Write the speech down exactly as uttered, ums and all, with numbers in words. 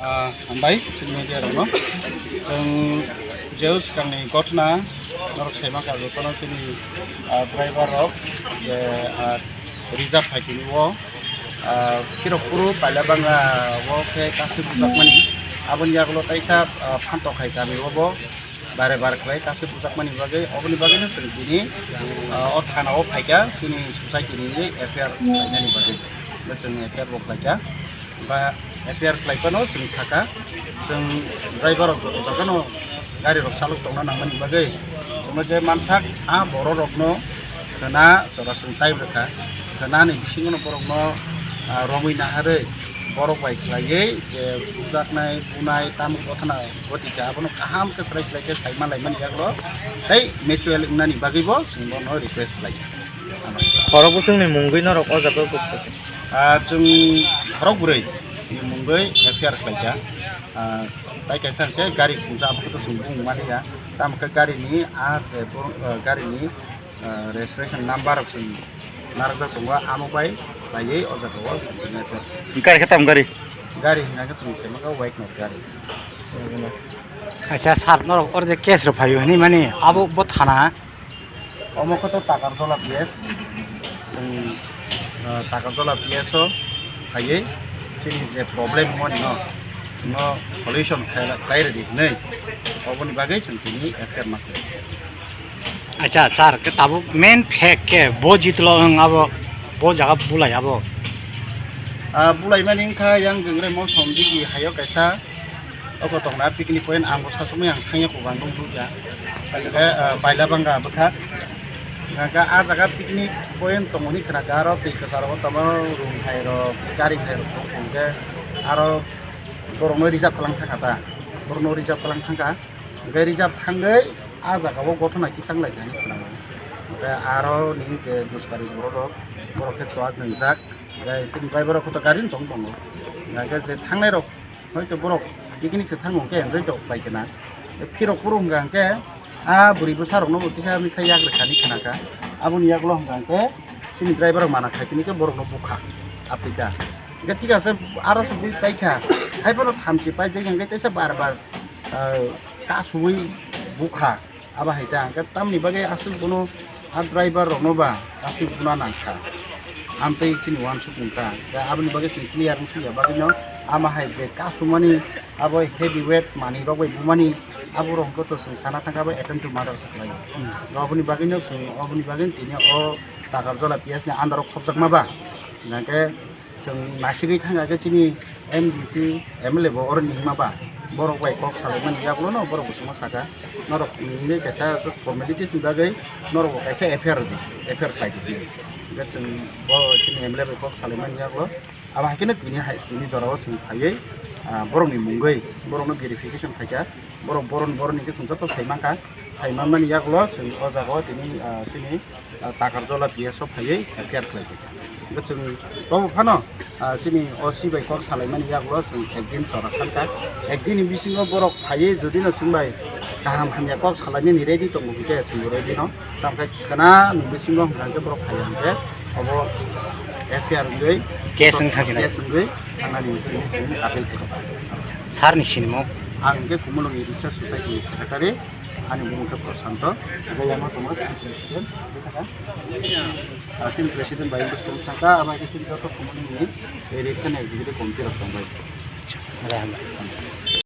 Ah, hambai, chini media rokno. Chwng jeu swkangni ghotona norok saima kha, jotono chini, ah, driver rok je, ah, reserve phai tini o, ah, phirok phuru paila bangla o khe kasui bujakmani. Aboni yagulo taisa, ah, phantok hai kami o bo. Bare bare khlai kasui bujakmani bagwi, oboni bagwino chwng tini, ah, o thana o phaikha, chini society ni F I R khlainani bagwi. Bo chwng F I R bo khlaikha. Ba F I R khlai phano chwng sakha, chwng driver rok joto jotono gari rok chalok tongna nangmani bagwi. Chwngno je mansak, a borok rokno khna jora chwng time rwkha. Khna ni bisingo no borokno, ah, romwi naharwi borok bai khlaiwi je bujaknai, bunai, tamo gotha na goti kha, abono kaham khe swlai swlai khe sai manlai mani yagulo tei mutual wngnani bagwi bo chwng bono request khlai kha. Khorok bwswkni mungwi norok o jaga o gupta khe? Ah, chwng khorok bwrwi ni mungwi F I R khlai kha. Ah, tai kaisa hwnkhe gari kunsa, abo khe to chwng bung mani ya. Tamo khe gari ni a se bo, ah, gari ni, ah, registration number rok chwng narwkjak tongo, amo bai khlaiwi o jaga o chwng tini khe. Gari khe tamo gari? Gari hwnka khe chwng sai manka Wagoner gari. Acha sir, norok oro je case rok phaio hinwi mani abo bo thana? Omo khe to Takarjola P S. Chwng, ah, Takarjola P S o phaiwi chini je problem mani no, chwngno solution khlai, khlai rwdi hinwi oboni bagwi chwng tini F I R ma khlai. Acha sir, khe tabuk main fact khe bo jitlo wng abo, bo jaga bulai abo? Ah, bulai mani wngkha yang Gangrai Mol Somdigi haio kaisa, oko tongna picnic point, ang bo sasukmai ang thangya, kubang dong thukya. Hingke, ah, paila bangga bwkha. Hingke ah jaga picnic point tongmani khna khe aro twi kwcharo tamo rung hai rok, gari hai rok tong khe aro borokno reserve kalang thangkha ta, borokno reserve kalang thangkha. Hingke reserve thangwi ah jaga o gotho nai kisang lai kha hinwi khna. Hingke aro nini je buskari borok rok, borok khe chuak nwngjak. Hingke chini driver rok khe to gari no tong tongo. Hingke je thangnai rok hoito borok picnic se thango hingke enjoy to khlai khe na. Phirok phuru hwnka hingke ah bwrwi bwsa rokno bo kisa misa yak rwkha hinwi khna kha. Aboni yagulo hwnka hingke chini driver rok mana khai tini khe borokno bukha. Apita. Hingke thik ase, aro se bui paikha. Hai phano thamchi paijak hingke teisa bar bar, ah, kasui bukha. Abo hai ta, hingke tamni bagwi aswk bono a driver rokno ba aswk buna nangkha. Amtwi chini uansukmung ta. Hingke aboni bagwi chwng clear wngsuya bagwino ama hai je kasumani abo heavy weight manwi rok bai bumani abo rok hingke to chwng sana thangkha abo attempt to murder se khlaio. Hmm. Aboni bagwino chwng, aboni bagwino tini o Takarjola P S ni under o khopjakma ba. Hingke chwng nasigwi thangkha khe chini M D C, M L A bo oro ni hima ba, borok bai kok salaimani yagulo no borok bo chwngno saka, norok nini kaisa just formalities ni bagwi norok bo kaisa F I R di, F I R khlai di. Hwnkhe chwng bo chini M L A bai kok salaimani yagulo, abo hai kheno tini hai, tini jorao chwng phaiwi, ah, borokni mungwi borokno verification khaikha, borok boron boroni khe chwng joto saimankha, saimanmani yagulo chwng o jagao tini, ah, chini ah, Takarjola P S o phaiwi F I R khlai kha. Hwnkhe chwng tobo phano, ah, chini O C bai kok salaimani yagulo chwng ekdin chora sankha. Ekdin ni bisingo borok phaiwi jodi no chwng bai kaham hamya kok salainani ready tongo hwnkhe chwng ready no. Tamkhe khna ni bisingo hwnkha hwnkhe borok phaiya hwnkhe obo F I R wngwi case wng thangsinai. Case wngwi thangnani hwnkhe chwng appeal khaikha. Sir ni sinimo? Ang hwnkhe Kumulwng Research Society ni secretary. Ani bumung khe Prashanto. Abo lama tongo, chini president, abo thaka. Ah, chini president bai bwskang thangkha, abo hai khe chini joto Kumulwng ni election executive committee rok tongbai. Acha, hambai.